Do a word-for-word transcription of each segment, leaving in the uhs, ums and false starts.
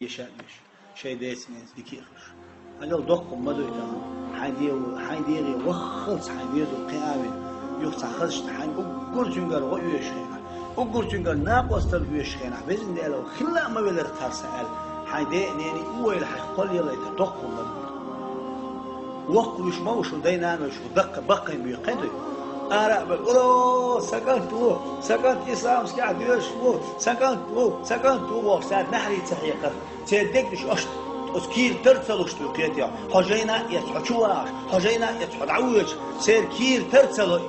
Иша уьш, шайн деца-нанас дика а хууш. Хьажал, доккха ма дуй тахана. Хьайн дегӀу, хьайн дегӀе ваххалц хьайн везар кхин а вина, юха цхьа хазача хьайна уггар цуьнгара гӀо оьшучу хенахь, уггар цуьнгара накъосталла оьшучу хенахь, везан Дела, хилла а ма велира тхара сан аьлла, хьайн деа-нене а вайла хьайх кхоллаялайта доккха ма дуй. Воккхавеш ма ву шун дай-наной, шух баккхий буй кхин а дуй. Ара а бара, уро, сан кӀант ву, сан кӀант исламскехь доьшуш ву, сан кӀант ву, сан кӀант ву, бохуш, царна маьхьарий ца хьекхара. Церан дегнаш оцу кийра тар ца луш дуй, кхетий хьо. Хьо жайна а эцна, хьо чу вагӀаш, хьо жайна а эцна, хьо дӀавоьдуш, церан кийра тар ца ло и.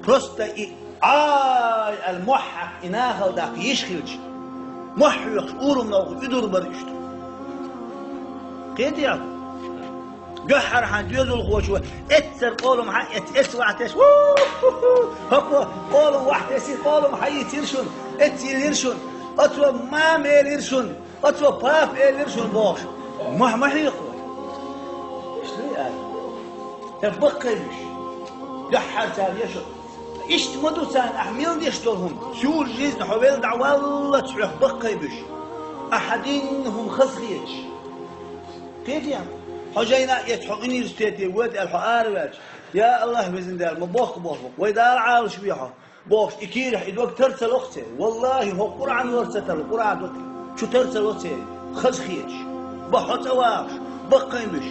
Просто и «Ӏай» аьлла мохь хьаькхна, и нахала даккха йиш хилча, мохь хьоькхуш, урамна вахар уьдур бара уьш. Кхетий хьо? Дуьххьара хьайн доьзалхочо эццара къолам хьаэцна, эццара вахьтеш, хӀокхо къолам вахьтесира, къолам хьаийцира шуна, эццара йиллира шуна, оцо мама элира шуна, оцо папа элира шуна бохуш, мохь ма хьоькху вай. Иштта дуй аьлла. Сан баккхий буьш. Дуьххьара цара еша. Иштта ма ду царна ахь мел деш долу хӀума. Всю жизнь хьо велла дӀаваллалц хьох баккхий буьш. Ахьа динна хӀума хазахеташ. Кхетий хьо? Хьо жайна а эцна, хьо университете воьду аьлла, хьо араваьлча, я АллахӀ, везан Дела, ма боккха болх бу-кх, вай Дала Ӏалашве хьо. Бохуш, и кийрахь и дог тар ца ло-кх церан. Валлахи, хӀокху Къуръан ворхӀ ца тарло, Къуръан дог чу тар ца ло церан. Хазахеташ. Бан хьо цӀа вагӀаш, баккхий буьш.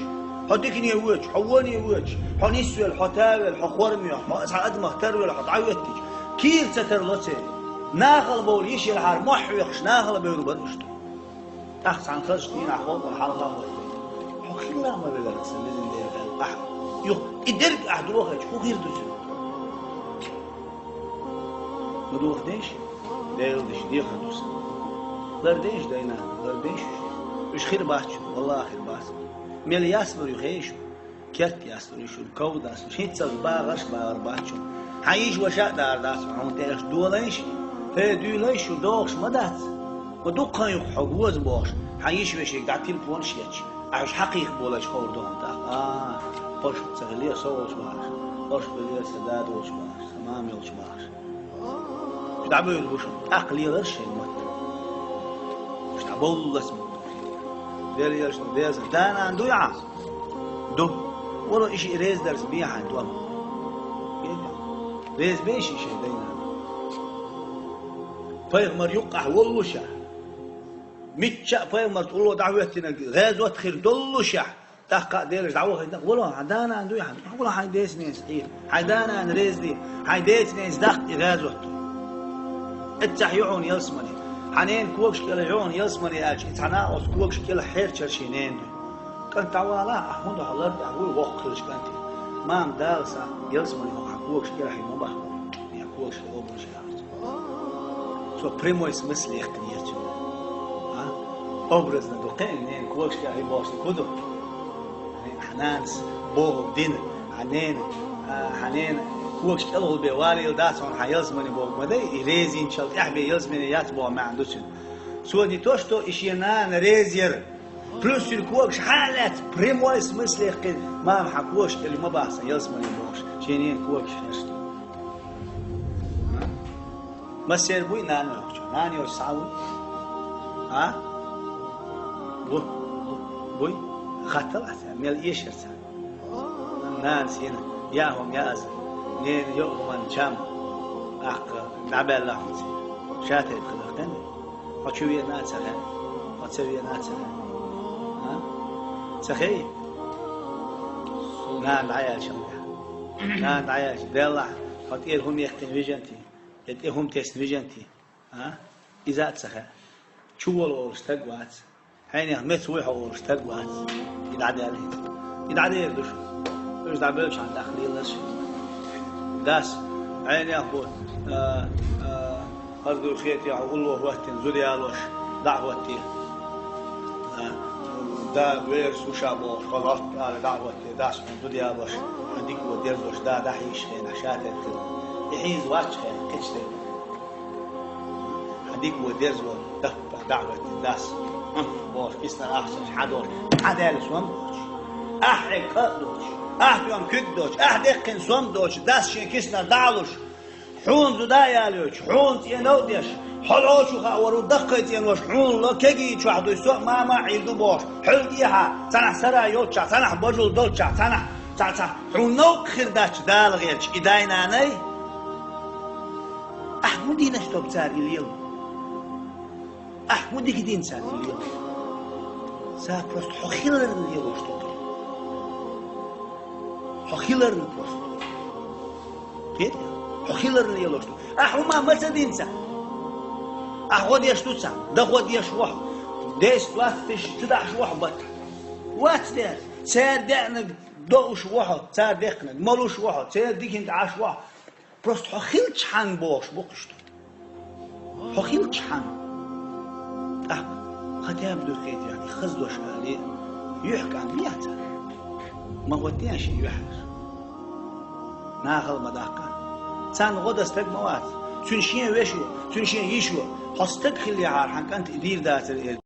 Хьо дикане воьдуш, хьо воне воьдуш, хьо нисвелла, хьо тавелла, хьо хормайохь, хьо цхьа адамах тарвелла, хьо дӀахӀоьттича, кийра ца тарло церан. Нахала бовла йиш елахьара мохь хьоькхуш, нахала бевр бара уьш. ТӀаккха цхьана хазачу дийнахь халкъана хьалха а хӀоттийна: «Хьо хилла а ма велира сан, везан Дела», аьлла, ахь юха и дерг ахь дохийча, хӀун хир ду цуьнан? Ма дохадеш, Делан деш дехар ду сан. Лардеш, дай-нана, лардеш уьш. Уьш хир бац шуна, валлахӀи, хир бац. Мел яс лур ю хезий шуна? Керт яс лур ю шуна, ков дас лур ю шуна, хӀинццалц багӀарш а багӀар бац шуна. Хьан йиш-ваша а даар дац хьуна, хьуна тӀе аша долайша, хӀей, дуьйлайша шу, догӀуш ма дац. Ма дуккха хан ю-кх хьо воза бохуш, хьан йиш-вешига дӀа телефонаш а етташ, ахь уьш хьакхайкхаболайша ховр ду хьуна тӀаккха. А, оршот ца хилла со волчу бахарш, оршот хилла сан дада волчу бахарш, сан мама йолчу бахарш. Уьш дӀабевлла бу шуна, тӀаккха лелара шайн мотт. Уьш дӀабовллалц мотт. Дела елча, деза, да-нана дуй хьан? Ду. Вало, и шиъ реза дарца бен хьайн дом. Реза бен шиъ шайн дай-нана. Пайхамар юккъехь воллушехь, мичча а пайхамарца улло дӀахӀоьттинарг гӀазот хир доллушехь, тӀаккха а Делаша дӀавахийтина, вало, хьан да-нана дуй хьан? Вало, хьайн деца-ненаца Ӏийр. Хьайн да-нана реза де. Хьайн деца-ненаца даккха и гӀазот. Эццахь ю хьуна ялсамани. Хьан ненан когаш кӀела ю хьуна ялсамани аьлча, и цхьа накъост когаш кӀела хьерчара шен ненан дуй. КӀант, дӀавалахь, ахь хӀунда хьо ларда, ахь вуй воккха хилча кӀанте. Мама, Дала сан ялсамани хьо хьан когаш кӀела хьийна ма бахара. Я когаш кӀела образ яхарца. Со прямой смысле яхкинера цуьнан. А? Образно ду кхин, ненан когаш кӀела хьийна бохуш хӀун ду? Хьан нанас бохург дина, хьан ненан, а, хьан ненан когаш кӀелхула бен валийла дац хьуна хьан ялсамани бохург ма дай, и резинчул тӀаьхьа бен ялсамани яц боху маьӀна ду цуьнан. Цо не то что и шен нана реза яра, плюс цуьнан когаш хьа а лаьцна, прямой смысле кхин, мама, хьан когаш кӀела ю ма бахара сан ялсамани бохуш, шен ненан когаш хьерча. Массеран буй нана йоккхучу? Нана йоцу схьа а вуй? А? Ву. Буй? Хаттал ахь царна, мел эшара царна. Нанас йина яа хӀума яаза, ненан йоу хӀуманна чам, тӀаккха дӀабаьлла хьуна церан. Ша тайпа хиларх тан? Хьо чу веана а ца хаьа? Хьо ца веана а ца хаьа? А? Ца хаьий? Нана дӀаяьлча хӀума яхь. Нана дӀаяьлча, Деллахь, хьо тӀера хӀума яьккхина вижанти? Я тӀе хӀума тесна вижанти? А? Иза а ца хаьа. Чу вола олуш стаг вац. Хьенех меца вуй хьо олуш стаг вац. И дӀадаьлла хӀинца. И дӀадер ду шу. Уьш дӀабевлчхьана тӀаккха лелаш. Дас, хьенех бу, а, а, хаза ду хетий хьо улло хӀоттина, зуда ялош, дӀа а хӀоттий. А, да, верас ву ша бохуш, хаза ала дӀа а хӀоттий, дас хьуна зуда ялош, хьан дика вон дерзош, да, дӀахьийша хенахь, ша тайпа хила. И хьийза вац хенахь, кхечу тайпа. Хьан дика вон дерзо, даппа дӀа а хӀоьттина дас. Бохуш, киснара ахчанаш хьадолуш, хьадаьлла сом а доцуш. Ахь хьегна къа а доцуш, ахь тоьхна куьг а доцуш, ахь даьккхина сом а доцуш, дас шен киснара дӀа а луш, хьуна зуда а ялойтуш, хьуна цӀено а деш, Хьо лоачу хаа вару даккхай цӀенош хьуна ло, кегий чохь дуй со а, мама а Ӏийр ду бохуш. Хьоьга тӀехьа, цхьанахь сарай йолччахь, цхьанахь бажул долччахь, цхьанахь, цхьа, цхьа, хьуна новкъа хир дац Дала гӀерташ и дай-нанай? Ахь хӀун дина стоб цара и лело? Ахь хӀун дика дина цара и лело? Цара просто хьо хиларна лелош ду. Хьо хиларна просто. Кхетий? Хьо хиларна лелош ду. Ахь хӀума ма ца динца. Ахь гӀо деш ду царна, дан гӀо деш ву хьо. Дайса латташ ца дахьаш ву хьо баттахь. Вац дера. Цара деанарг доуш ву хьо, цара дехнарг молуш ву хьо, цара диканиг Ӏаш ву хьо. Просто хьо хилчхьана бохуш бу-кх иштта. Хьо хилчхьана. ТӀаккха хотя бы дуьххье тӀехь и хаза дош алий, юьхь кӀант яц. Ма гӀо де шен юьхьаш. Нахала ма даккха. Царна гӀо дан стаг ма вац. Цуьнан шен вешо, цуьнан шен йишо. Хьо стаг хиллехьара, хьан кӀант и дийр дацара эр.